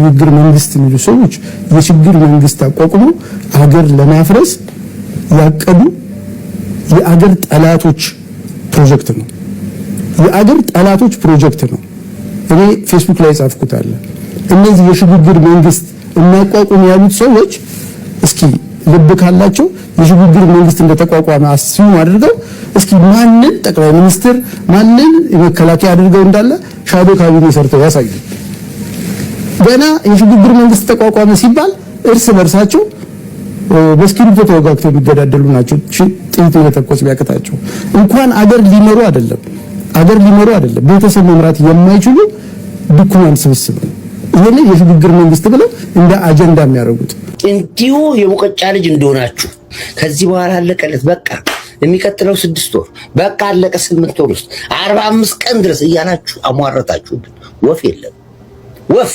የሽግግር መንግስት የሚሉ ሰዎች የሽግግር መንግስት አቋቁሞ አገር ለማፍረስ ያቀዱ የአገር ጠላቶች ፕሮጀክት ነው። የአገር ጠላቶች ፕሮጀክት ነው። እኔ ፌስቡክ ላይ ጻፍኩት አለ። እነዚህ የሽግግር መንግስት እናቋቁም ያሉት ሰዎች እስኪ ልብ ካላቸው የሽግግር መንግስት እንደተቋቋመ assume አድርገው እስኪ ማንን ጠቅላይ ሚኒስትር፣ ማንን የመከላከያ አድርገው እንዳለ shadow ካቢኔ ሰርተው ያሳዩ። ገና የሽግግር መንግስት ተቋቋመ ሲባል እርስ በርሳቸው በእስክሪብቶ ተወጋግተው የሚገዳደሉ ናቸው። ጥይት መተኮስ ቢያቅታቸው እንኳን አገር ሊመሩ አይደለም፣ ቤተሰብ መምራት የማይችሉ ድኩማን ስብስብ ነው። ይሄንን የሽግግር መንግስት ብለው እንደ አጀንዳ የሚያደርጉት እንዲሁ የሙቀጫ ልጅ እንደሆናችሁ ከዚህ በኋላ አለቀለት፣ በቃ የሚቀጥለው 6 ወር፣ በቃ አለቀ፣ 8 ወር ውስጥ፣ 45 ቀን ድረስ እያላችሁ አሟረታችሁብን። ወፍ የለም ወፍ።